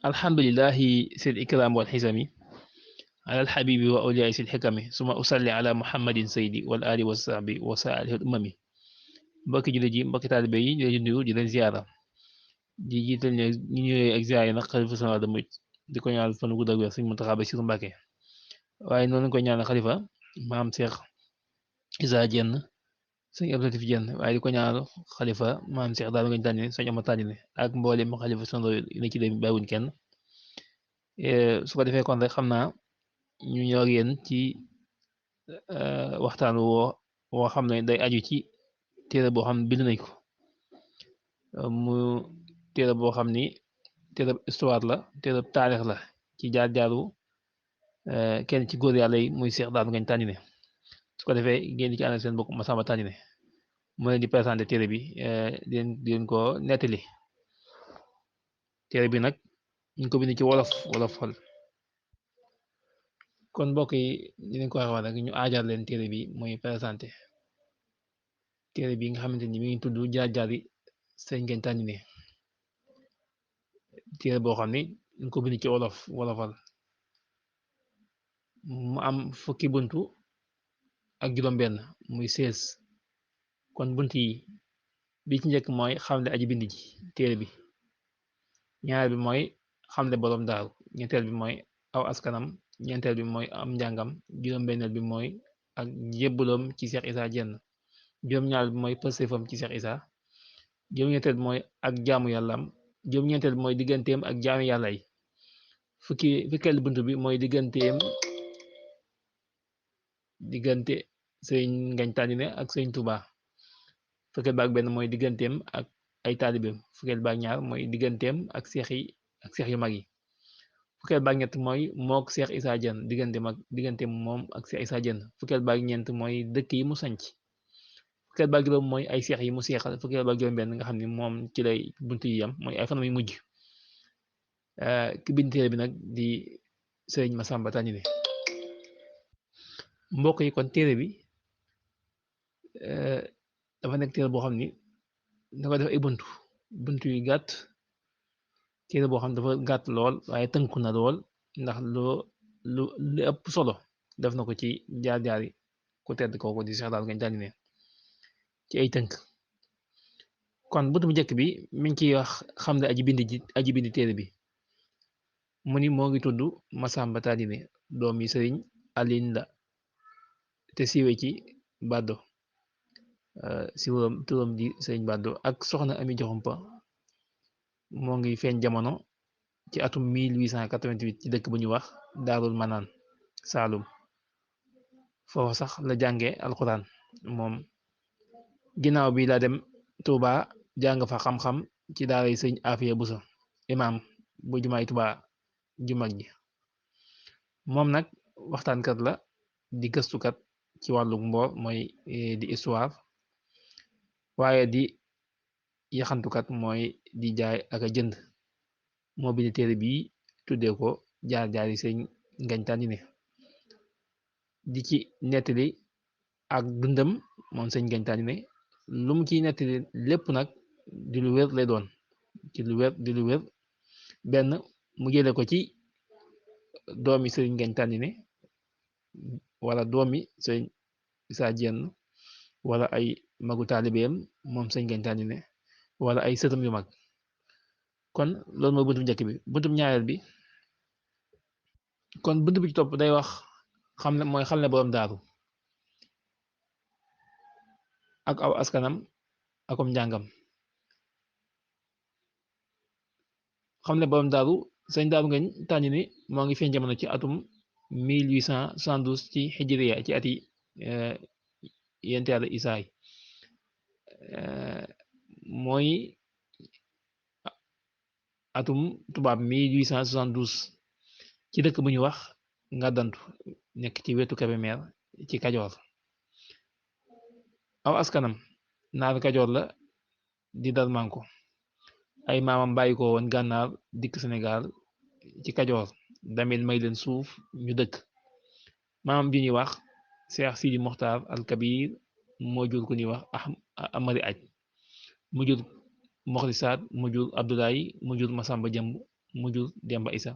الحمد لله ذي الإكرام والحزم على الحبيب وأولياء ذي الحكم ثم أصلي على محمد سيدي والآل والصحب وسائر الأمم mbokki jullit yi mbokki taalibe yi di leen nuyu di leen ziara di jiital ñu ñëwee ak ziara yi nag xalifa général des mourides di ko ñaanal fan wu gudd ak wér Sëriñ Muntaxa Basiru Mbàkke waaye noonu lañ koy ñaanal xalifa maam Cheikh Issa Diène sëñ Abdou Latif Diène waaye di ko ñaanal xalifa maam Cheikh Daara Ngagne Tàndine sëñ Omar Tàndine ak mboolem xalifa généraux yi ne ci dem bàyyiwuñ kenn su ko defee kon rek xam naa ñu ñëw ak yéen ci waxtaan woo xam ne day aju ci téere boo xam ne bind nañ ko mu téere boo xam ni téere histoire la téere taarix la ci jaar-jaaru kenn ci góor yàlla yi muy Cheikh Daara Ngagne Tàndine su ko defee ngeen di ci àndal seen mbokk Massamba Tàndine mu leen di présenté téere bi di leen ko nettali téere bi nag ñu ko bind ci wolof xol kon mbokk yi dinañ ko waxee rek ñu aajar leen téere bi mooy présenté téere bi nga xamante ni mi ngi tudd jaar-jaari Sëriñ Ngagne Tàndine téere boo xam ni ñu ko bind ci wolofal mu am fukki buntu ak juróom-benn muy 16 kon bunt yi bi ci njëkk mooy xamle aji bind ji téere bi ñaareel bi mooy xamle boroom daaru ñetteel bi mooy aw askanam ñeenteel bi mooy am njàngam juróom-benneel bi mooy ak jébbaloom ci Cheikh Issa Diène juróom-ñaareel bi mooy pëstéefam ci Cheikh Issa juróom-ñetteel bi mooy ak jaamu yàllaam juróom-ñeenteel bi mooy digganteem ak jaamu yàlla yi fukkeel bunt bi mooy diggante Sëriñ Ngagne Tàndine ak Sëriñ Tuubaa fukkeel ba ak benn mooy digganteem ak ay taalibeem fukkeel ba ak ñaar mooy digganteem ak seex yu mag yi fukkeel ba ak ñett mooy mook Cheikh Issa Diène digganteem moom ak Cheikh Issa Diène fukkeel ba ak ñeent mooy dëkk yi mu sanc fukkeel ba ak juróom mooy ay seex yi mu seexal fukkeel ba ak juróom benn nga xam ne moom ci lay bunt yi yam mooy ay fanam yu mujj ki bind téere bi nag di Sëriñ Massamba Tàndine mbokk yi kon téere bi dafa nekk téere boo xam ni dafa def ay buntu yu gàtt téere boo xam ne dafa gàtt lool waaye tënku na lool ndax lu ëpp solo def na ko ci jaar-jaari ku tedd kooku di Cheikh Daara Ngagne Tàndine ci ay tënk kon buntu bu njëkk bi mi ngi ciy wax xam ne aji bind téere bi mu ni moo ngi tudd Massamba Tàndine doomi Sëriñ Aline la te siiwee ci Baddo turam di Sëriñ Baddo ak soxna Ami Joxumpa moo ngi feeñ jamono ci atum 1888 ci dëkk bu ñu wax Daarul Manaan Saalum foofu sax la jànge alxuraan moom ginnaaw bi la dem Touba jàng fa xam-xam ci daaray Sëriñ Afiya Buso imaam bu jumaay Touba ju mag ji moom nag waxtaankat la di gëstukat ci wàllu mboor mooy di histoire waaye di yaxantukat mooy di jaay ak a jënd moo bind téere bi tuddee ko jaar-jaari Sëriñ Ngagne Tàndine di ci nettali ak dundam moom Sëriñ Ngagne Tàndine lu mu ciy nettali lépp nag di lu wér lay doon ci lu wér benn mu jële ko ci doomi Sëriñ Ngagne Tàndine wala doomi Sëriñ Issa Diène wala ay magu taalibeem moom Sëriñ Ngagne Tàndine wala ay sëtam yu mag kon loolu mooy buntu bu njëkk bi buntu bu ñaareel bi kon buntu bi ci topp day wax xam ne boroom daaru ak aw askanam akom njàngam xam ne boroom daaru Sëriñ Daaru Ngagne Tàndine moo ngi feeñ jamono ci atum 1872 ci hijriya ci ati yent Yàlla Isaa mooy atum tubaab 1872 ci dëkk bu ñu wax Ngàddantu nekk ci wetu Kébémer ci Kajoor aw askanam naar Kajoor la di Darmanko ay maamam bàyyi ko woon gànnaar dikk Sénégal ci Kajoor damel may leen suuf ñu dëkk maamam ju ñuy wax Cheikh Sidi Mokhtar al Kabir moo jur ku ñuy wax Amari Aj mu jur Moxlisaat mu jur Abdoulaye mu jur Masamba Jëmb mu jur Demba Isa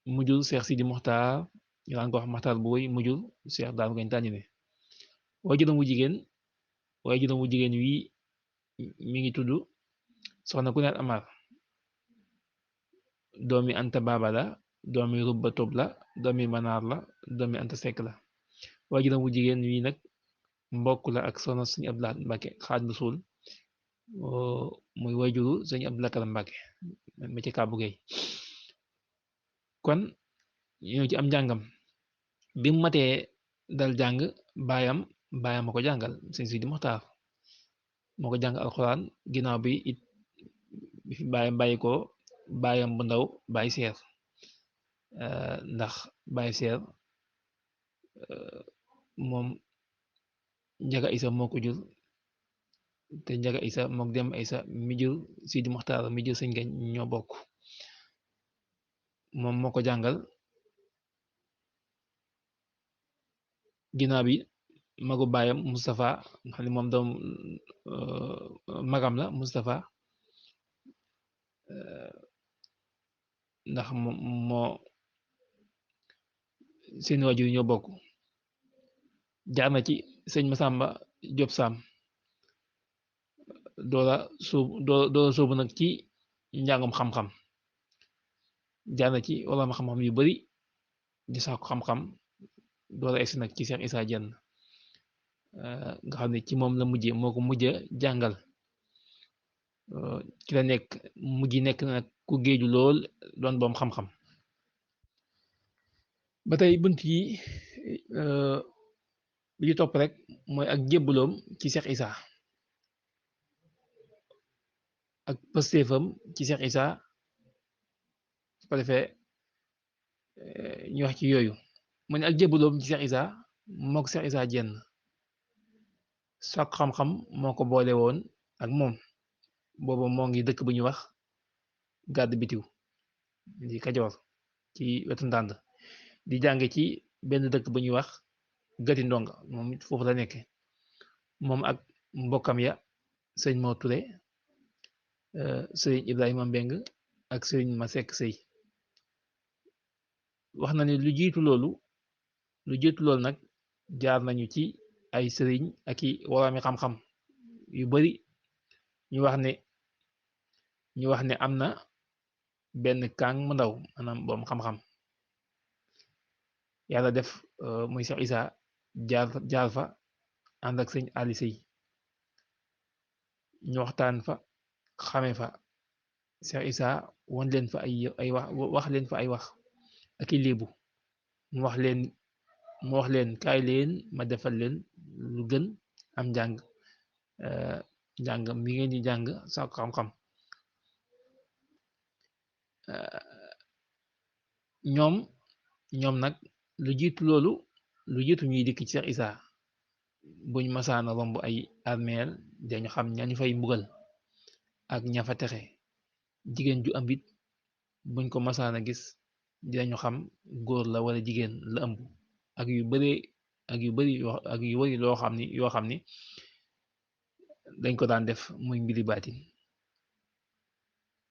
mu jur Cheikh Sidi Mokhtar ñu daan ko wax Mokhtar Boy mu jur Cheikh Darou Gagne Tandine waajuram wu jigéen wi mi ngi tudd soxna Kuneet Amar doomi Anta Baba la doomi Rubba Tob la doomi Manaar la doomi Anta Seck la waajuram wu jigéen wi nag mbokk la ak soxna Sëñ Abdou Lahad Mbacke Xaadimu Rasuul muy waajuru Sëñ Abdou Lakram Mbacke ma ci Kaabu Gay kon ñëw ci am njàngam bi mu matee dal jàng baayam ma ko jàngal Sëñ Sidi Moxtaar moo ko jàng alxuraan ginnaaw bi it bi fi baayam bàyyi ko baayam bu ndaw Baay Seer ndax Baay Seer moom Njaga Isa moo ko jur te Njaga Isa mook Demba Isa mi jur Sidi Moxtaar mi jur Sëñ Gañ ñoo bokk moom moo ko jàngal ginnaaw bi magu baayam Moustapha nga xam ne moom doom magam la Moustapha ndax moo seen waajur ñoo bokk jaar na ci sëñ Masamba Diop Sam doola sóobu nag ci njàngum xam-xam jaar na ci wala ma xam-xam yu bari di saako xam-xam doola egsi nag ci Cheikh Issa Diène nga xam ne ci moom la mujje moo ko mujj jàngal ci la mujj nekk nag ku géeju lool doon boom xam-xam ba tey bunt yi bi ci topp rek mooy ak jébbaloom ci Cheikh Issa ak pëstéefam ci Cheikh Issa su ko defee ñu wax ci yooyu mu ne ak jébbaloom ci Cheikh Issa moo ko Cheikh Issa Diène sàkku xam-xam moo ko boole woon ak moom booba moo ngi dëkk bu ñuy wax gàdd bitiw di Kajoor ci wetu ndànd di jànge ci benn dëkk bu ñuy wax gati ndonga moom it foofu la nekke moom ak mbokkam ya sëñ Moo Ture sëriñ Ibrahima Mbeng ak sëriñ Masek Sëy wax na ne lu jiitu loolu nag jaar nañu ci ay sëriñ ak i waraami xam-xam yu bari ñu wax ne am na benn kàng mu ndaw maanaam boom xam-xam yàlla def muy Cheikh Issa jaar fa ànd ak sëñ Ali Sëy ñu waxtaan fa xame fa Cheikh Issa won leen fa ay wax leen fa ay wax ak i léebu mu wax leen kaay leen ma defal leen lu gën am njàng mi ngeen di jàng sàkku xam-xam ñoom nag lu jiitu ñuy dikk ci Cheikh Issa buñ masaana romb ay armeel dañu xam ñañu fay mbugal ak ña fa texe jigéen ju ambit buñ ko masaana gis dinañu xam góor la wala jigéen la ëmb ak yu bari yoo xam ni dañ ko daan def muy mbiri baatin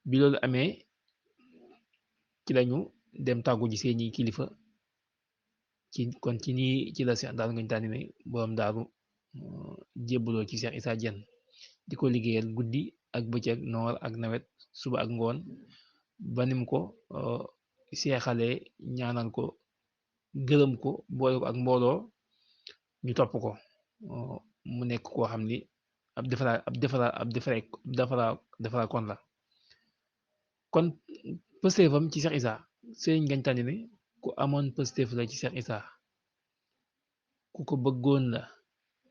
bi loolu amee ci lañu dem tàggu ji seeni kilifa kon ci nii ci la Cheikh Darou Gagne Tandine borom daaru jébbaloo ci Cheikh Issa Diène di ko liggéeyal guddi ak bëccëg noor ak nawet suba ak ngoon banim ko seexalee ñaanal ko gërëm ko boole ko ak mbooloo ñu topp ko mu nekk koo xam ni ab defara kon la kon pëstéefam ci Cheikh Issa Serigne Gagne Tandine ku amoon pëstéef la ci Cheikh Issa ku ko bëggoon la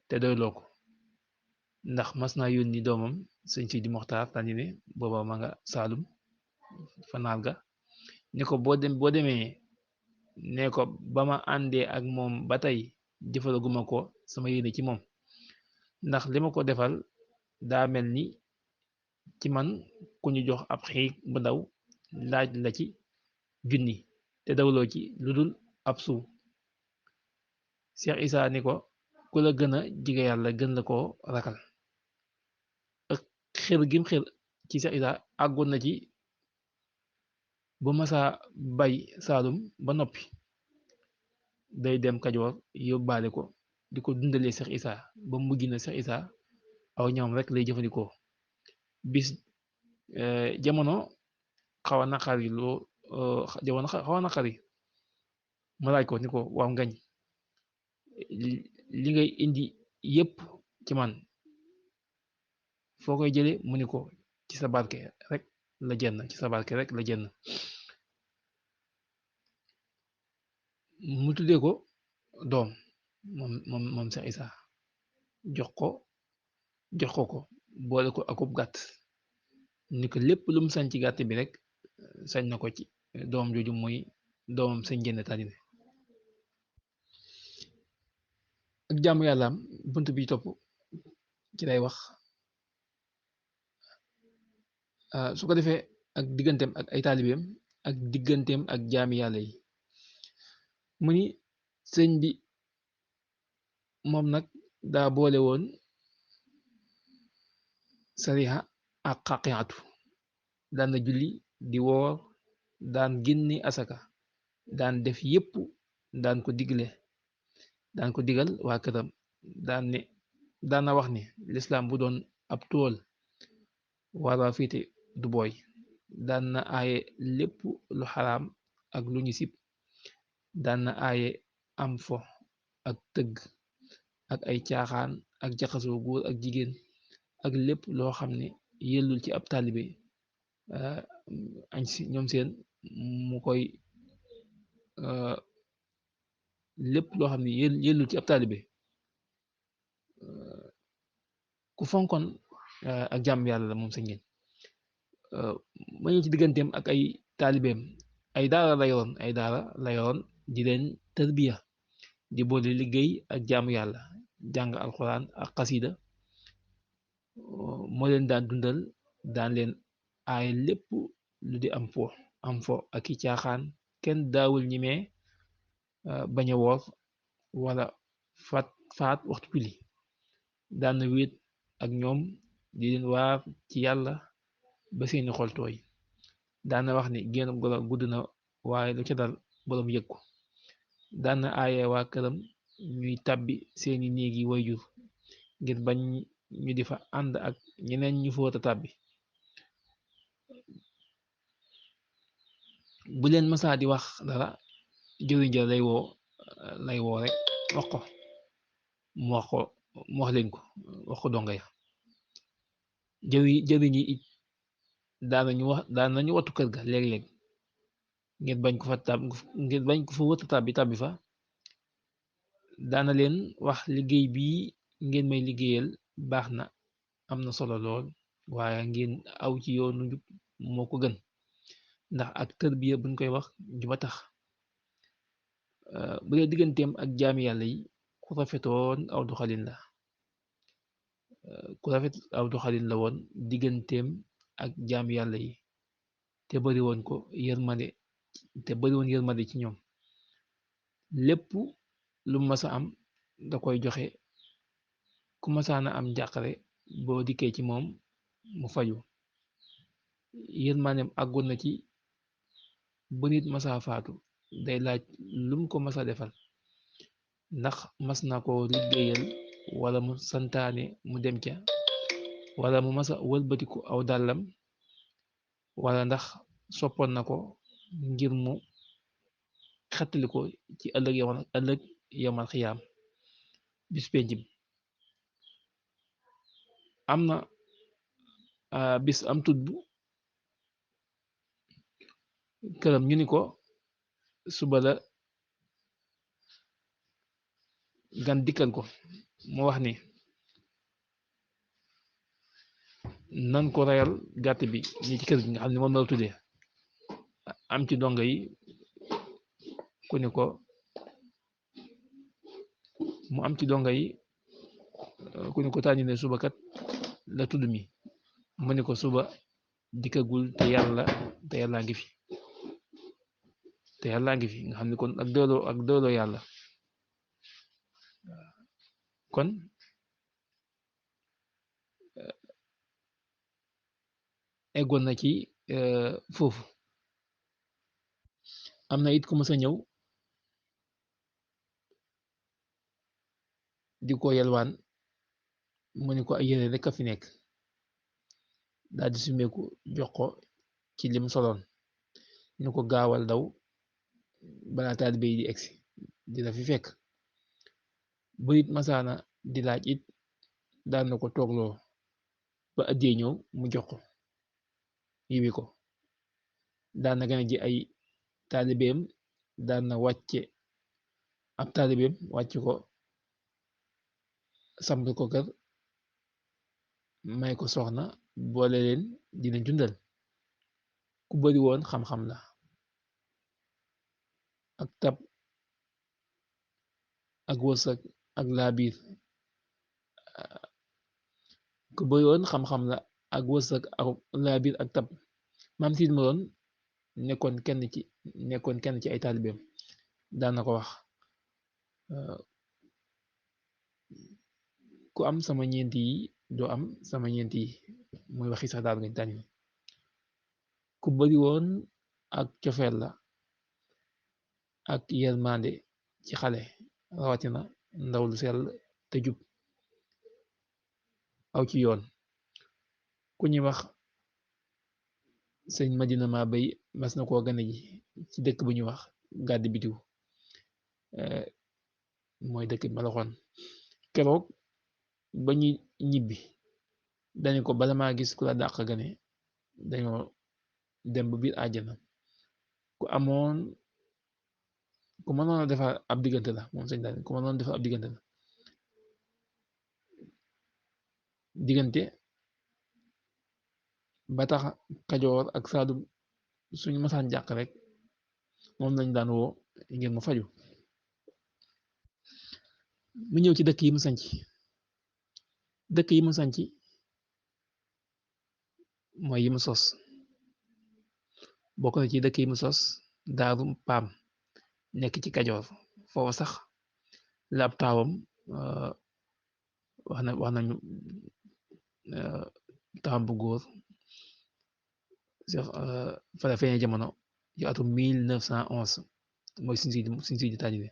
te doyloo ko ndax mas naa yónni doomam sëñ Sidi Moxtaar Tandine booba ma nga Saalum fanaal ga ne ko boo demee ne ko ba ma àndee ak moom ba tey jëfalaguma ko sama yéene ci moom ndax li ma ko defal daa mel ni ci man ku ñu jox ab xiig bu ndaw laaj la ci junni te dawloo ci lu dul ab suu Cheikh Issa ni ko ku la gën a jige yàlla gën la koo ragal ak xër gim xër ci Cheikh Issa àggoon na ci bu masaa bay Saalum ba noppi day dem Kajoor yóbbaale ko di ko dundalee Cheikh Issa ba mujj na Cheikh Issa aw ñam rek lay jëfandikoo bis jamono xaw a naqari loo jamono xaw a naqari ma laaj ko ni ko waaw ngañ li ngay indi yépp ci man foo koy jële mu ni ko ci sa barke rek la jenn ci sa barke rek la jenn mu tuddee ko doom moom Cheikh Issa jox ko boole ko akub gàtt ni ko lépp lu mu sañ ci gàtt bi rek sañ na ko ci doom jooju mooy doomam sëñ Njéene Tandine ak jaamu yàllaam bunt bi topp ci lay wax su ko defee ak digganteem ak ay taalibeem ak digganteem ak jaami yàlla yi mu ni sëñ bi moom nag daa boole woon sariha ak xaqiatu daan na julli di woor daan génne asaka daan def yépp daan ko digal waa këram daan na wax ne lislaam bu doon ab tool wara féete du booy daan na aaye lépp lu xaraam ak lu ñu sib daan na aaye am fo ak tëgg ak ay caaxaan ak jaxasoo góor ak jigéen ak lépp loo xam ne yellul ci ab taalibe añ si ñoom seen mu koy lépp loo xam ne yellul ci ab taalibe ku fonkoon ak jàmm yàlla la moom sëñ ngeen ma ñu ci digganteem ak ay taalibeem ay daara la yoroon di leen tërbiya di boole liggéey ak jaamu yàlla jàng alxuraan ak xasida moo leen daan dundal daan leen aay lépp lu di am fo ak i caaxaan kenn daawul ñimee bañ a woor wala faat waxtu julli daan na wéet ak ñoom di leen waar ci yàlla ba seeni xol tooy daan na wax ni génn golo gudd na waaye lu ca dal boroom yëg ko daan na aaye waa këram ñuy tàbbi seeni néegi wayjur ngir bañ ñu di fa ànd ak ñeneen ñu foota tàbbi bu leen masaa di wax dara jëriñ ja lay woo rek wax ko mu wax leen ko wax ko donga ya jëriñ yi it daan nañu wattu kër ga léeg-léeg ngir bañ ko fa wëta tàbbi fa daana leen wax liggéey bii ngeen may liggéeyal baax na am na solo lool waaye ngeen aw ci yoonu njub moo ko gën ndax ak tërbiya buñ koy wax juba tax bu dee digganteem ak jaami yàlla yi ku rafetoon aw doxalin la woon digganteem ak jaami yàlla yi te bari woon yërmande ci ñoom lépp lu masa am da koy joxe ku masaana am njàqare boo dikkee ci moom mu faju yërmandeem àggoon na ci bu nit masa faatu day laaj lum ko masa defal ndax mas na ko liggéeyal wala mu santaane mu dem ca wala mu masa wëlbatiku aw dàllam wala ndax soppoon na ko ngir mu xettali ko ci ëllëg yamal xiyaam bis penc bi am na bis am tudd këram ñu ni ko suba la gan dikkal ko mu wax ni nan ko reyal gàtt bi ñi ci kër gi nga xam ne moom la tuddee am ci donga yi ku ni ko mu am ci donga yi ku ni ko tànni ne suba kat la tudd mi mu ni ko suba dikkagul te yàllaa ngi fi nga xam ne kon ak dooloo yàlla kon eggoon na ci foofu. am na it ku mës a ñëw di ko yelwaan mu ni ko ay yére rek a fi nekk, daal di sumeeku jox ko ci lim soloon ñu ko gaawal daw balaa taalibe yi di egsi dina fi fekk. bu nit masaana di laaj it daan na ko toogloo ba addee ñëw mu jox ko yiwi ko. daan na gane ji ay taalibeem, daan na wàcce ab taalibeem wàcc ko samp ko kër, may ko soxna, boole leen dina jundal. ku bari woon xam-xam la ak tab ak wërsëg ak laabiir. ku bari woon xam-xam la ak wërsëg ak laabiir ak tab. maam Siid Moroon nekkoon kenn ci ay taalibeem daan na ko wax ku am sama ñeenti yi doo am sama ñeenti yi, muy waxi sax daal ngañ tànni. ku bari woon ak cofeel la ak yërmande ci xale, rawatina ndaw lu sell te jub aw ci yoon. ku ñuy wax sëñ Madina Ma Bay mas na koo gane ji ci dëkk bu ñuy wax gàdd bitiw, mooy dëkk bi ma la waxoon. keroog ba ñu ñibbi dañu ko bala maa gis ku la dàq gane, dañoo dem ba biir àjjana. ku mënoon a defar ab diggante la moom sëñ daal ku mënoon defar ab diggante la. diggante ba tax Kajoor ak Saalum suñu masaan jàq rek moom lañ daan woo ngir mu faju. mu ñëw ci dëkk yi mu sanc. dëkk yi mu sanc mooy yi mu sos. bokk na ci dëkk yi mu sos Daaru Paam nekk ci Kajoor. foofu sax la ab taawam wax nañu taawam bu góor fa la feeñee jamono ci atum 1911 mooy Sëñ Sidi Taalibe.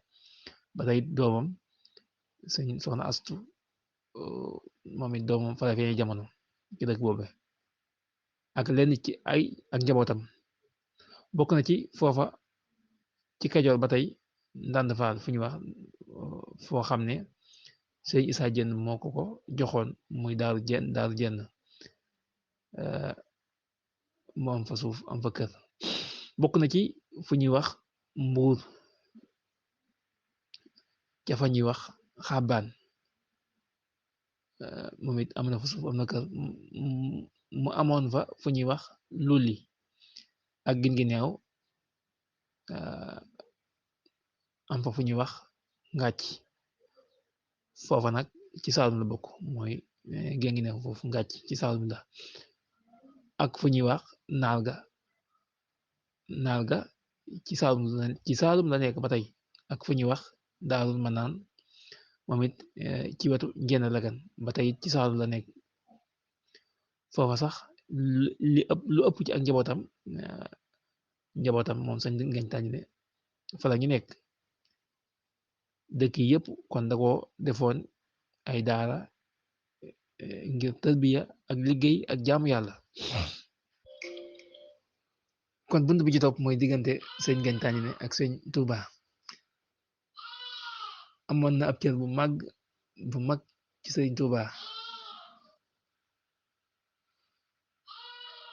ba tey doomam sëñ Soxna Astu moom it doomam fa la feeñee jamono ci dëkk boobu ak lenn ci ak njabootam. bokk na ci foofa ci Kajoor ba tey Ndànd Faal fu ñu wax foo xam ne sëñ Isaa Jenn moo ko joxoon muy daaru jenn mu am fa suuf am fa kër. bokk na ci fu ñuy wax Mbuur ca fa ñuy wax Xabaan, moom it am na fa suuf am na kër. mu amoon fa fu ñuy wax Lulli ak Gingineew, am fa fu ñuy wax Ngàcc. foofa nag ci Saalum la bokk, mooy Gingineew foofu Ngàcc ci Saalum la. ak fu ñuy wax Naalga ci Saalum la nekk ba tey. ak fu ñuy wax Daarul Manaan moom it ci wetu Njenn Lagan ba tey ci Saalum la nekk. foofa sax lu ëpp ci ak njabootam moom sañ ngañ tànn fa la ñu nekk. dëkk yi yëpp kon da ko defoon ay daara ngir tërbiya ak liggéey ak jaamu yàlla. kon bunt bi ci topp mooy diggante sëñ Ngagne Tandine ak sëñ Touba. amoon na ab cër bu mag ci sëñ Touba,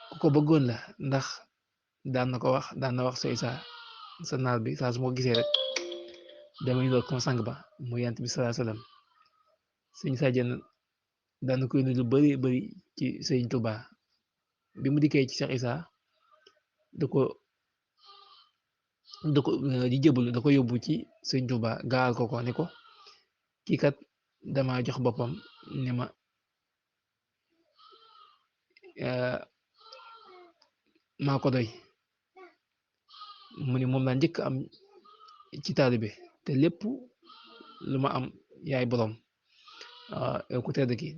ku ko bëggoon la ndax daan na wax sooy sa naar bi saa su ma gisee rek damay doon comme sang ba mu yant bi salaa salaam. sëñ Sadio daan na koy nuyu lu bari ci sëñ Touba. bi mu dikkee ci Cheikh Issa da ko di jëbul da ko yóbbu ci sëñ Touba gaal ko ne ko kii kat dama jox boppam ne ma maa ko doy. mu ni moom laa njëkk am ci taalibe te lépp lu ma am yaay boroom. yow ku tedd ki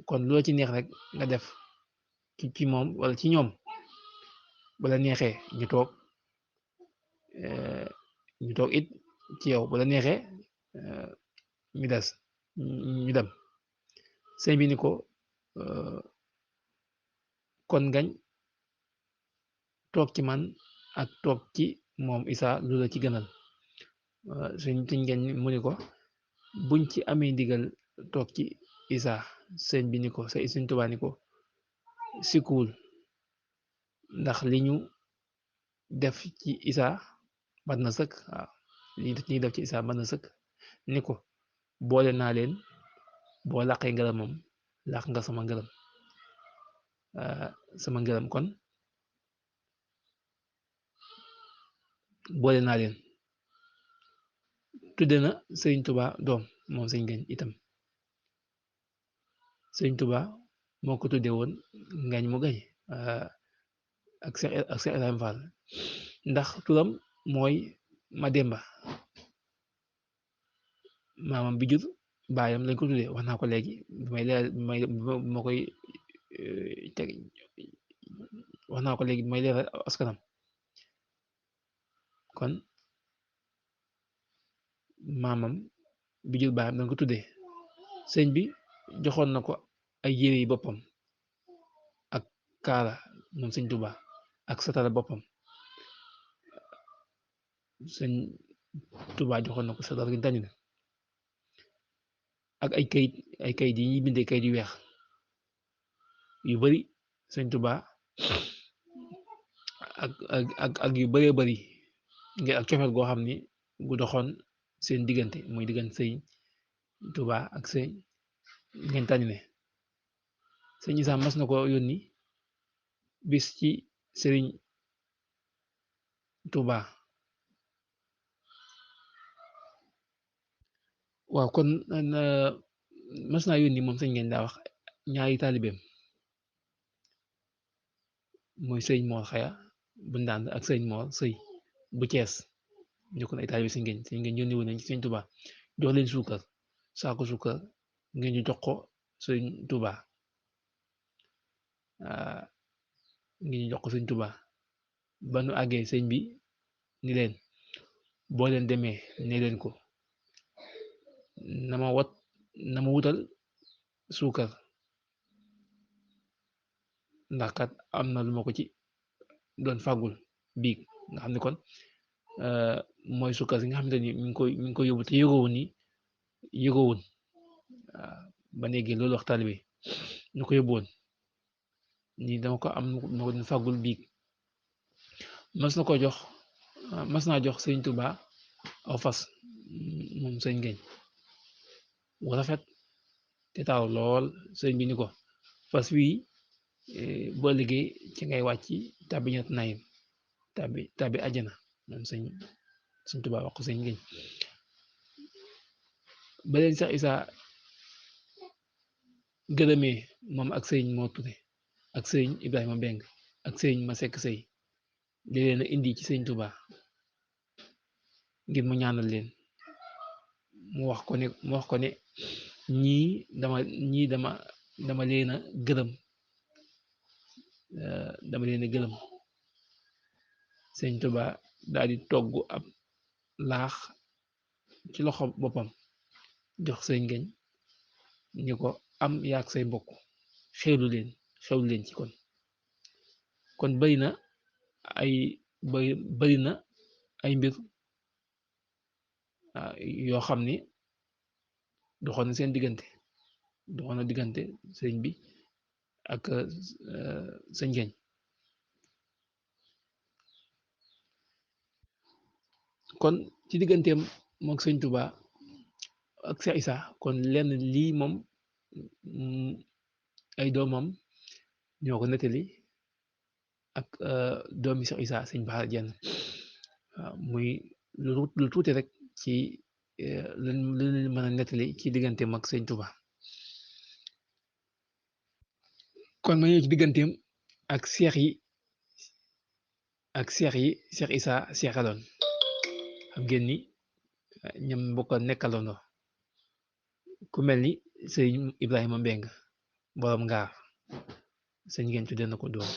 kon loo ci neex rek nga def ci moom wala ci ñoom bala neexee ñu toog it ci yow bala neexee ñu des ñu dem sëñ bi ni ko kon ngañ toog ci man ak toog ci moom Isa lu la ci gënal sëñ ngañ mu ni ko buñ ci amee ndigal toog ci Isa sëñ bi ni ko sëñ Tuubaa ni ko sikkuwul ndax li ñu def ci Isa mat na sëkk waaw li ñuy def ci Isa mat na sëkk ni ko boole naa leen boo làqee ngërëmam làq nga sama ngërëm kon boole naa leen tudde na sëriñ Tuba doom moom sëñ Ngañ itam sëriñ Tuba moo ko tudde woon Ngañ mu gañ ak Seex Ibrahima Fall ndax turam mooy Mademba maamam bi jur baayam lañ ko tuddee wax naa ko léegi ma koy teg wax naa ko léegi may leeral askanam kon maamam bi jur baayam lañ ko tuddee sëñ bi joxoon na ko ay yére yi boppam ak kaala moom sëñ Tuba ak satala boppam sëñ Tuba joxoon na ko satala gi dañu ak ay kayit yi ñuy bindee kayit yu weex yu bari sëñ Tuba ak yu bëree bari ngir ak cofeel goo xam ni gu doxoon seen diggante muy diggante sëñ Tuba ak sëñ Ngañ Tànne sëñ Isa mas na ko yónni bis ci sëriñ Tuba waaw kon mas naa yónni moom sëñ Ngañ daa wax ñaari taalibeem mooy sëñ Moor Xaya bu ndànd ak sëñ Moor Sëy bu Cees ñokkoon ay taalibe sëñ Ngañ yónni woon nañ ci sëñ Tuba jox leen suukar saako suukar ngeen ñu jox ko sëñ Tuba ngeen ñu jox ko sëñ Tuba ba nu àggee sëñ bi ni leen boo leen demee ne leen ko na ma wutal suukar ndax kat am na lu ma ko ci doon fàggul biig nga xam ne kon mooy suukar si nga xamante ni mi ngi koy yóbbu te yëgoowun ba léegi loolu wax taalibe ñu ko yóbbu woon ni dama ko am ma ko doon fàggul biig mas naa jox sëñ Tuba aw fas moom sëñ Ngañ wu rafet te taaw lool sëñ bi ni ko fas wii boo liggéey ci ngay wàcc tàbbi ñett nayim tàbbi àjjana moom sëñ Tuba wax ko sëñ Ngañ ba leen Seex Isa gërëmee moom ak sëñ moo Ture ak sëñ Ibrahima Mbeng ak sëñ ma sekk sëy li leen a indi ci sëñ Tuba ngir mu ñaanal leen mu wax ko ne ñii dama leen a gërëm sëñ Tuba daal di togg ab laax ci loxo boppam jox sëñ Ngañ ni ko am yaag say mbokk xewlu leen ci kon bari na ay mbir yoo xam ni doxoon na seen diggante sëñ bi ak sëñ Ngañ kon ci digganteem mook sëñ Tuba ak Seex Isa kon lenn lii moom ay doomam ñoo ko nettali ak doomi Seex Isa sëñ Baara Jenn muy lu tuuti rek ci lu leen mën a nettali ci digganteem ak sëñ Tuba kon ma ñëw ci digganteem ak seex yi Seex Isa seexaloon xam ngeen ni ñoom bokk nekkaloon ku mel ni sëñ Ibrahima Mbeng borom ngaar sëñ Ngagne tudde na ko doom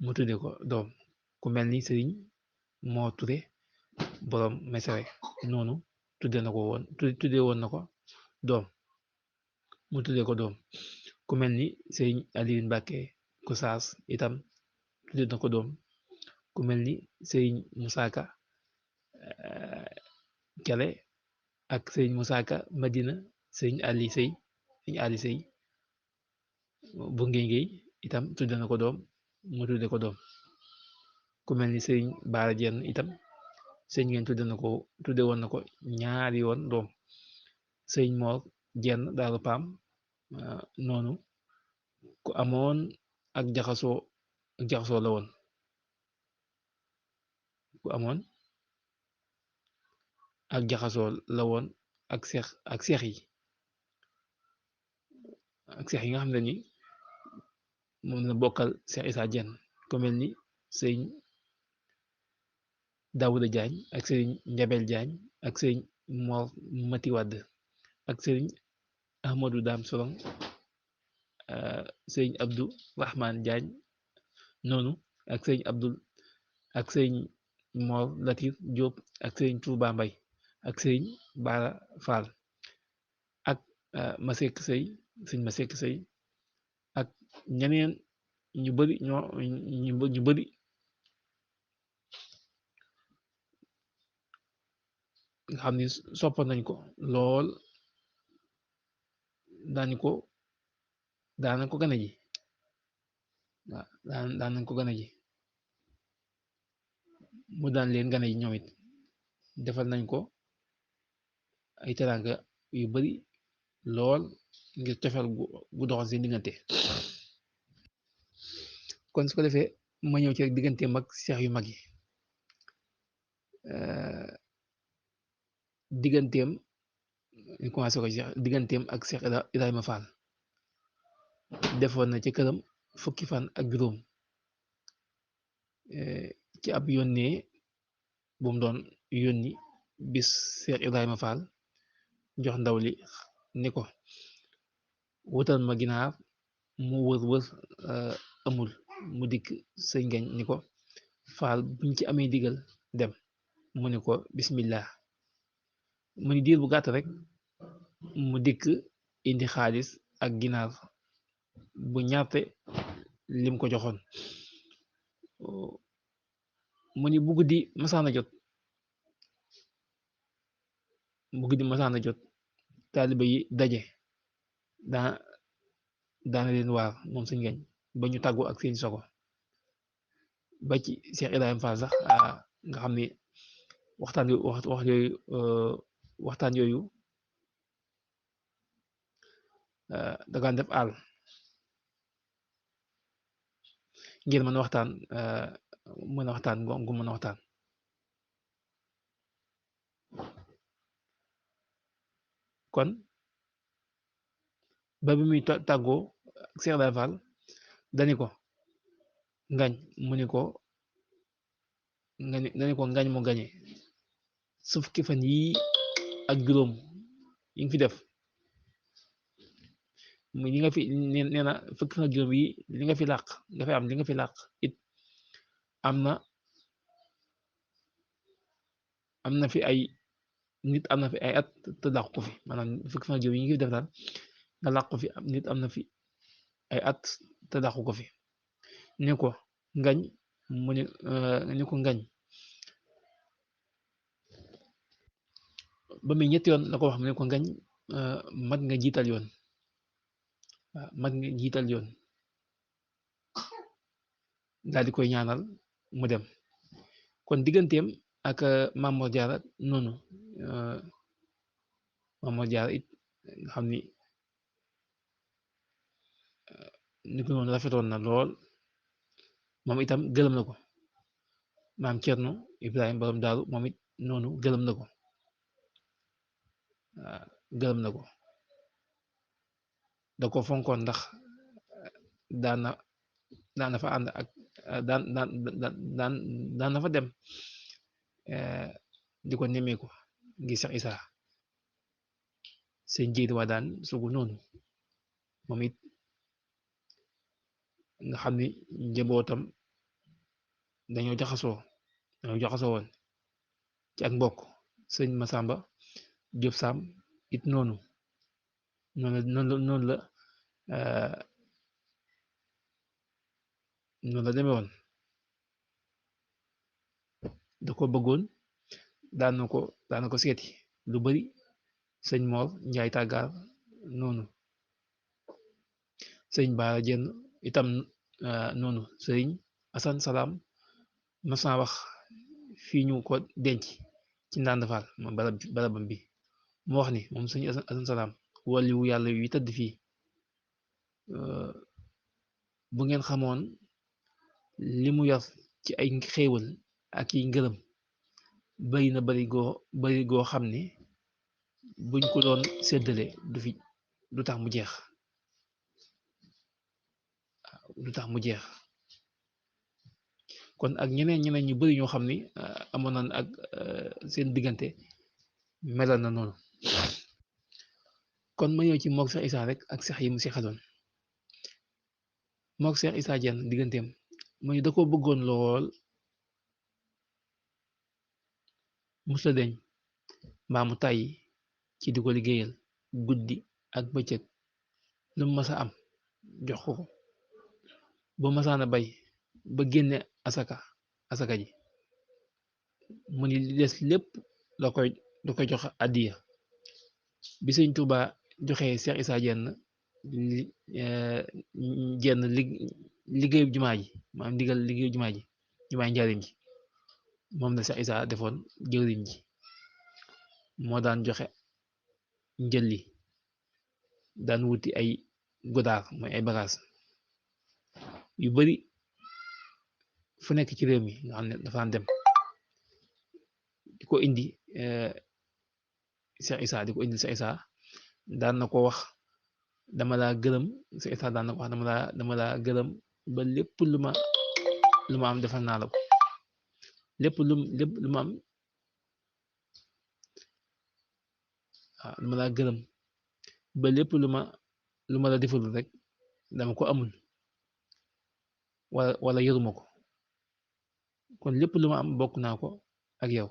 mu tudde ko doom ku mel ni sëriñ moo Touré borom Mesere noonu tudde woon na ko doom mu tudde ko doom ku mel ni sëriñ Aliou Mbacke Gosaas itam tudde na ko doom ku mel ni sëriñ Moussa Ka Kele ak sëriñ Moussa Ka Madina sëriñ Ali Sey bu ngéy itam tudde na ko doom mu tudde ko doom ku mel ni sëriñ Baara Jenn itam sëriñ Ngagne tudde woon na ko ñaari yoon doom sëriñ Moor Jenn Daaru Paam noonu ku amoon ak jaxasoo la woon ku amoon ak jaxasoo la woon ak seex yi nga xam ne ni moom la bokkal Seex Isaa Jenn ku mel ni sëriñ Daawuda Jaañ ak sëriñ Njabel Jaañ ak sëriñ Moor Mati Wàdd ak sëriñ Ahmadu Daam Sorong sëriñ Abdu Rahmaan Jaañ noonu ak sëriñ Moor Latir Jóob ak sëriñ Tuubaa Mbay ak sëriñ Baara Faal ak Masek Sëy ak ñeneen ñu bari ñu bari nga xam ni soppoon nañ ko lool daana ko gane ji waaw daan nañ ko gane ji mu daan leen gane ji ñoom it defal nañ ko ay teraanga yu bari lool ngir cofeel gu doxal seen diggante kon su ko defee ma ñëw ci rek digganteem ak seex yu mag yi digganteem ñu commencé ko seex digganteem ak Seex Ibrahima Fall defoon na ci këram fukki fan ak juróom ci ab yónnee bu mu doon yónni bis Seex Ibrahima Fall jox ndaw li ni ko wutal ma ginaar mu wër amul mu dikk sëñ Ngagne ni ko Fall buñ ci amee digal dem mu ni ko bismillah mu ni diir bu gàtt rek mu dikk indi xaalis ak ginaar bu ñaate lim ko joxoon mu ni bu guddi masaana jot taaliba yi daje daana leen waar moom sëñ Ngagne ba ñu tàggu ak seen sogo ba ci Cheikh Ibrahima Fall sax nga xam ni waxtaan yooyu dagaan def àll ngir mën a waxtaan gu mën a waxtaan kon ba bi muy tàggoo Cheikh Ibrahima Fall dani ko Ngagne mu ni ko Ngagne mu gañe su fukki fan yi ak juróom yi nga fi def mu li nga fi nee na fukki fan ak juróom yi li nga fi làq li nga fi làq it am na fi ay nit am na fi ay at te làq ko fi maanaam fukki fan ak juróom yi nga fi def daal nga làq ko fi nit am na fi ay at te làq ko fi ni ko Ngagne mu ni ko Ngagne ba muy ñetti yoon la ko wax mu ne ko Ngagne mat nga jiital yoon waaw mat nga jiital yoon daal di koy ñaanal mu dem kon digganteem ak Maam Mor Jaara noonu Maam Mor Jaara it nga xam ni ko noonu rafetoon na lool moom itam gërëm na ko Maam Cerno Ibrahima borom daaru moom it noonu gërëm na ko gërëm na ko da ko fonkoon ndax daan na fa ànd ak daan na fa dem di ko nemmeeku ngi Seex Isaa seen jiit waa daan sugu noonu moom it nga xam ni njabootam dañoo jaxasoo woon ci ak mbokk. sëñ Masamba Diop Sam it noonu noonu la demee woon, da ko bëggoon, daan na ko seeti lu bari. sëñ Mor Njaay Tàggaar noonu, sëñ Baara Jenn itam noonu. sëriñ Asan Salaam mas naa wax fii ñu ko denc ci Ndànd Faal moom barabam bi, mu wax ni moom sëñ Asan Salaam waliwu yàlla yu tëdd fii, bu ngeen xamoon li mu yor ci ay xéewal ak yi ngërëm bari goo xam ne buñ ko doon séddale du tax mu jeex. kon ak ñeneen ñu bari ñoo xam ni amoon nañ ak seen diggante melal na noonu. kon ma ñëw ci mook Cheikh Issa rek ak seex yi mu seexaloon. mook Cheikh Issa Diène digganteem mooy da ko bëggoon lool, musta deñ mbaa mu tàyyi ci di ko liggéeyal guddi ak bëccëg. lu mu masa am jox ko bu masaana bay ba génne asaka ji mu ni li des lépp da koy jox àddiya. bi Sëñ Tuuba joxe Cheikh Issa Diène liggéeyu jumaa ji, maanaam ndigal liggéeyu jumaay njariñ ji, moom la Cheikh Issa defoon jëwriñ ji. moo daan joxe njël li, daan wuti ay godaar mooy ay bagaas yu bari fu nekk ci réew mi, nga xam ne dafa dem di ko indi Cheikh Issa daan na ko wax dama laa gërëm. Cheikh Issa daan na ko wax dama laa gërëm ba lépp lu ma am defal naa la ko. lépp lu ma am dama laa gërëm ba lépp lu ma la defalul rek dama ko amul wala yëruma ko, kon lépp lu ma am bokk naa ko ak yow.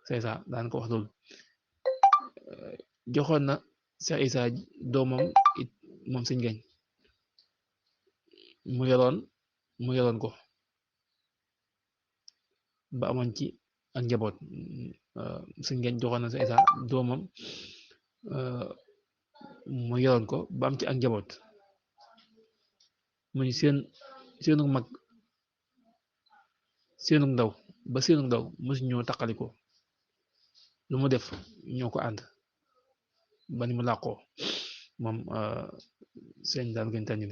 Cheikh Issa daan ko wax loolu. joxoon na Cheikh Issa doomam it moom sëñ Gañ mu yoroon ko ba amoon ci ak njaboot. sëñ Gañ joxoon na Cheikh Issa doomam mu yoroon ko ba am ci ak njaboot. mu ni seenu mag seenu ndaw ba seenu ndaw mësu ñoo taqaliko, lu mu def ñoo ko ànd ba ni mu làqoo moom sëñ daan gën tànni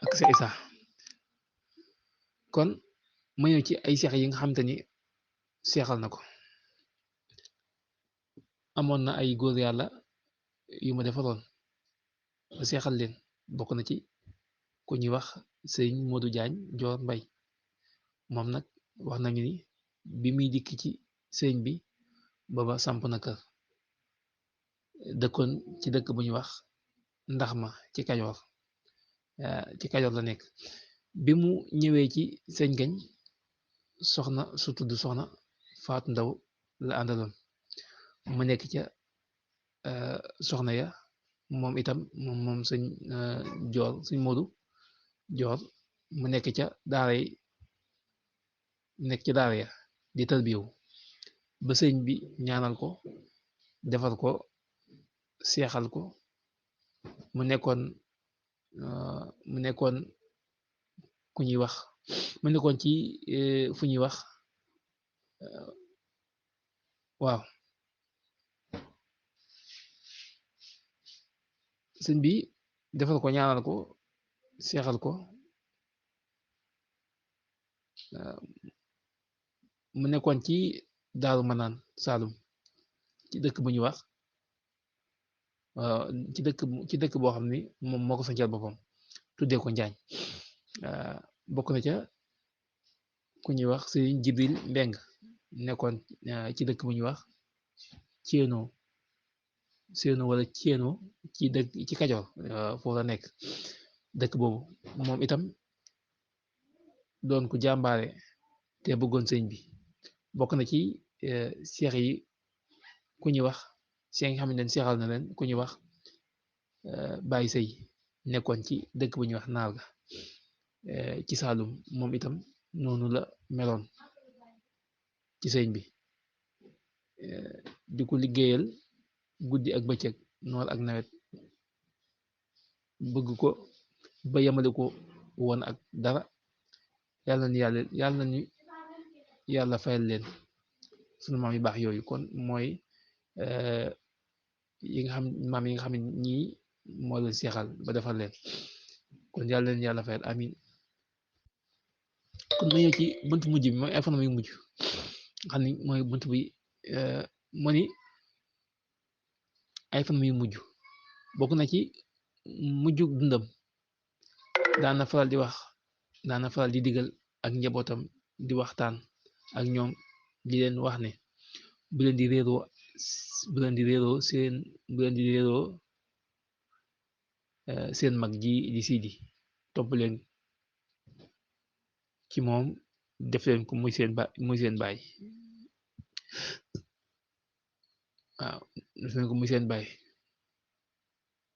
ak Cheikh Issa. kon ma ñëw ci ay seex yi nga xam te ni seexal na ko. amoon na ay góor yàlla yu ma defaroon ba seexal leen, bokk na ci ku ñuy wax sëñ Modou Jaañ Joor Mbay. moom nag wax nañu ni bi muy dikk ci sëñ bi booba samp na kër, dëkkoon ci dëkk bu ñuy wax ndax ma ci Kajoor la nekk. bi mu ñëwee ci sëñ Gañ, soxna su tudd soxna Faatu Ndaw la àndaloon, mu nekk ca soxna ya. moom itam moom sëñ Joor, sëñ Moodu Joor, mu nekk ca daara ya di tarbiyewu ba sëñ bi ñaanal ko, defar ko, seexal ko. mu nekkoon ku ñuy wax mu nekkoon ci fu ñuy wax waaw sëñ bi defal ko, ñaanal ko, seexal ko. mu nekkoon ci Daaru Manaan Saalum, ci dëkk bu ñuy wax ci dëkk boo xam ni moom moo ko sancal boppam tuddee ko Njaañ. bokk na ca ku ñuy wax Sëriñ Jibril Mbeng, nekkoon ci dëkk bu ñuy wax Ceeno wala Ceeno ci Kajoor foofu la nekk. dëkk boobu moom itam doon ku jàmbaare te bëggoon sëñ bi bokk na ci seex yi ku ñuy wax seex nga xam ne seexal na leen ku ñuy wax Baye Sëy nekkoon ci dëkk bu ñuy wax naar ga ci Saalum moom itam noonu la meloon ci sëñ bi di ko liggéeyal guddi ak bëccëg noor ak nawet bëgg ko ba yemale ko woon ak dara yàlla nañu yàlla fayal leen sunu maam yu baax yooyu kon mooy yi nga xam maam yi nga xam ne ñii moo leen seexal ba defal leen kon yàlla leen yàlla fayal amin kon ma ñëw ci bunt mujj bi mooy ay fanam yu mujj xam ni mooy bunt bi moo ni ay fanam yu mujj bokk na ci mujj dundam daana faral di digal ak njabootam di waxtaan ak ñoom di leen wax ne bu leen di réeroo seen mag ji di Sidi topp leen ci moom def leen ko muy seen baay waaw def leen ko muy seen baay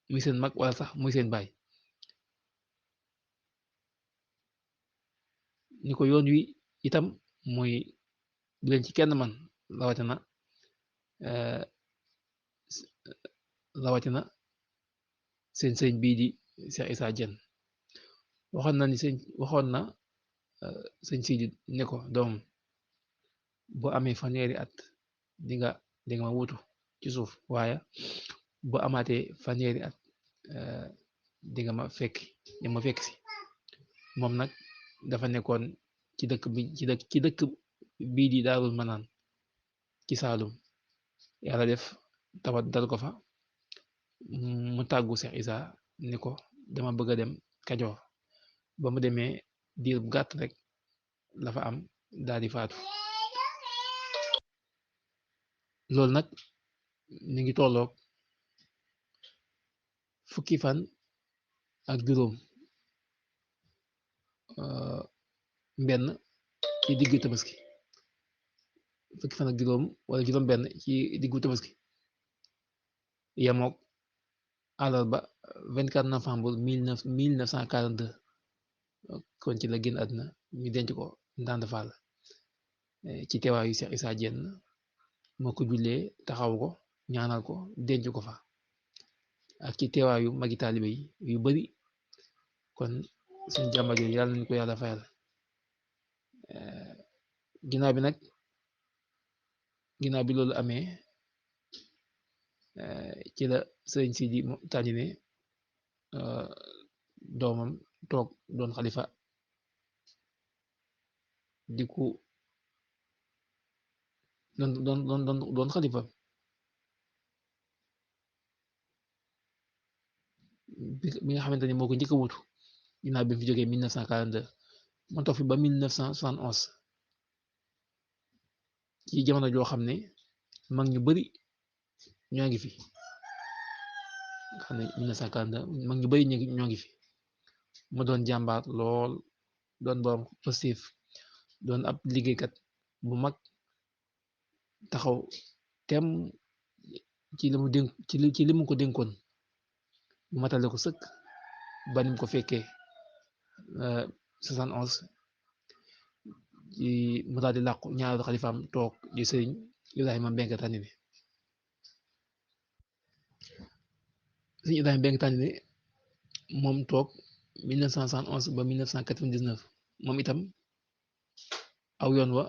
muy seen mag wala sax muy seen baay ni ko yoon wi itam mooy bu leen ci kenn man rawatina seen sëñ bii di Cheikh Issa Diène waxoon na sëñ Sidi ne ko doom boo amee fanweeri at di nga ma wutu ci suuf waaye boo amaatee fanweeri at di nga ma fekk si moom nag dafa nekkoon ci dëkk bii di Daarul Manaan ci Saalum yàlla def tawat dal ko fa mu tàggu Cheikh Issa ni ko dama bëgg a dem Kajoor ba mu demee diir bu gàtt rek la fa am daal di faatu loolu nag mi ngi tolloog fukki fan ak juróom benn ci diggu tabaski fukki fan ak juróom wala juróom benn ci diggu tabaski yemook àllarba 24 novembre 1942 kon ci la génn àdduna ñu denc ko Ndande Fall ci teewaayu Cheikh Issa Diène moo ko jullee taxaw ko ñaanal ko denc ko fa ak ci teewaayu magi taalibe yi yu bari kon suñ jàmbar yooyu yàlla nañu ko yàlla fayal ginnaaw bi loolu amee ci la sëriñ Sidi tànnine doomam toog doon xalifa di ku doon xalifa bi nga xamante ni moo ko njëkk a wutu ginnaaw bi mu fi jógee 1942 ma toog fi ba 1971 ci jamono joo xam ne mag ñu bari ñoo ngi fi xam ne 1942 mag ñu bari ñoo ngi fi mu doon jàmbaar lool doon borom positif doon ab liggéeykat bu mag taxaw tem ci li mu ko dénkoon mu matale ko sëkk ba nim ko fekkee 71 ci mu daal di làqu ñaareelu xalifaam toog di sëriñ Ibrahima Mbengue Tandine sëriñ Ibrahima Mbengue Tandine moom toog 1971 ba 1999 moom itam aw yoon wa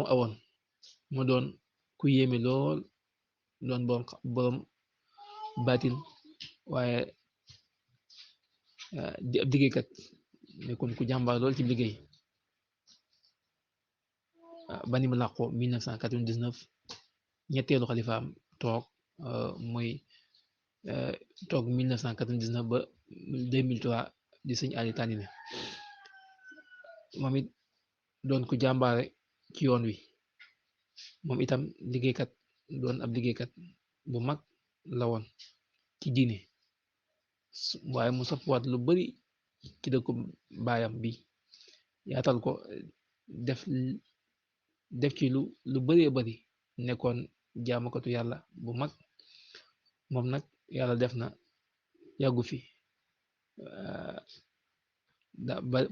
mu awoon mu doon ku yéeme lool doon borom baatin waaye di ab liggéeykat nekkoon ku jàmbaar lool ci liggéey ba ni mu làqoo 1999 ñetteelu xalifaam toog muy toog 1999 ba 2003 di sëñ Ali Tandine moom it doon ku jàmbaare ci yoon wi moom itam liggéeykat doon ab liggéeykat bu mag la woon ci diine waaye mu soppiwaat lu bari ci dëkku baayam bi yaatal ko def def ci lu baree bari nekkoon jaamukatu yàlla bu mag moom nag yàlla def na yàggu fi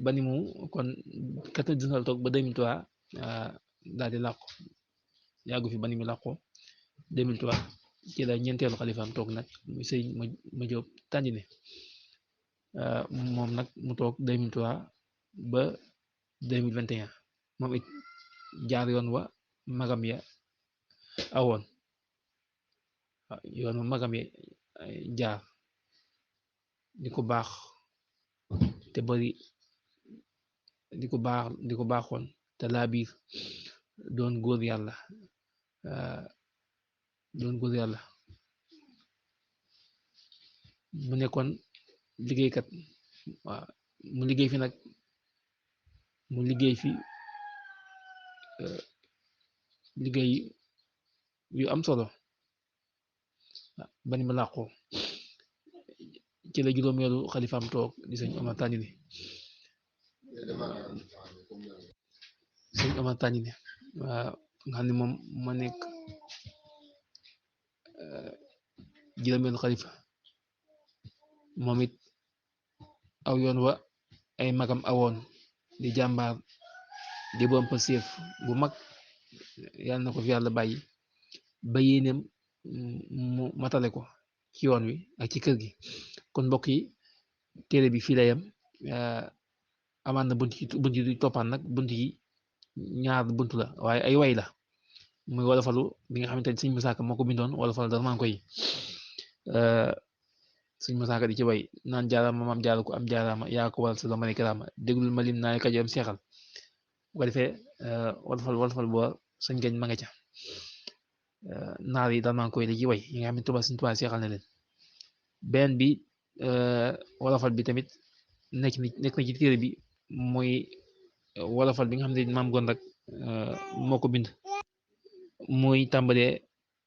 ba ni mu kon 99 la toog ba 2003 daal di làqu yàggu fi ba ni mu làqu 2003 ci la ñeenteelu xalifaam toog nag muy sëñ ma Jóob Tàndine moom nag mu toog 2003 ba 2021 moom it jaar yoon wa magam ya awoon yoon wa magam ya jaar di ko baax te bari di ko baaxoon te laa biir doon góor yàlla mu nekkoon liggéeykat waaw mu liggéey fi nag mu liggéey fi liggéey yu am solo ba ni ma làqoo ci la juróomeelu xalifaam toog di sëñ Omar Tàndine waaw nga xam ne moom ma nekk juróomeelu xalifa moom it aw yoon wa ay magam awoon di jàmbaar di borom pëseef bu mag yàlla na ko fi yàlla bàyyi ba yéeneem mu matale ko ci yoon wi ak ci kër gi kon mbokk yi téere bi fii la yem amaan na bunt yi toppaan nag bunt yi ñaar bunt la waaye ay way la muy wolofalu bi nga xamante ne sëñ Musaa Ka moo ko bindoon wolofal dara maa ngi koy sëñ Musaa Ka di ci way naan jaaraama maam jaara ko am jaaraama yaa ko waral sa zamani karaama déglul ma lim naa ne kajoom seexal bu ko defee wolofal boo sëñ gañ ma nga ca naar yi dara maa ngi koy di ci way yi nga xam ne tuba sëñ Tuubaa seexal na leen benn bi wolofal bi tamit nekk na ci téere bi mooy wolofal bi nga xam ne maam gon rek moo ko bind muy tàmbalee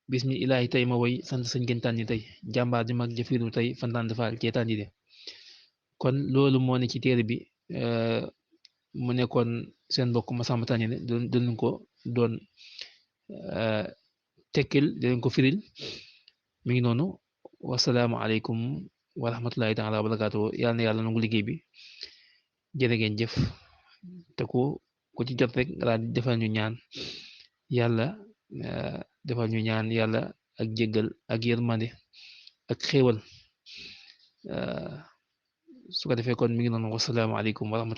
bismi ilaahi tey ma woy sant sëñ gën tànni tey jàmbaar di mag jëfiru tey fantaan defaal cee tànni de kon loolu moo ne ci téere bi mu nekkoon seen mbokk Masamba Tàndine doon ko doon tekkil di leen ko firil mi ngi noonu wasalaamu aleykum wa rahmatullahi taala wa barakaatu yàlla na yàlla nangu liggéey bi jërë ngeen jëf te ku ci jot rek nga daal di defal ñu ñaan yàlla defal ñu ñaan yàlla ak jéggal ak yërmande ak xéewal su ko defee kon mi ngi noonu wasalaamu aleykum wa rahmatullahi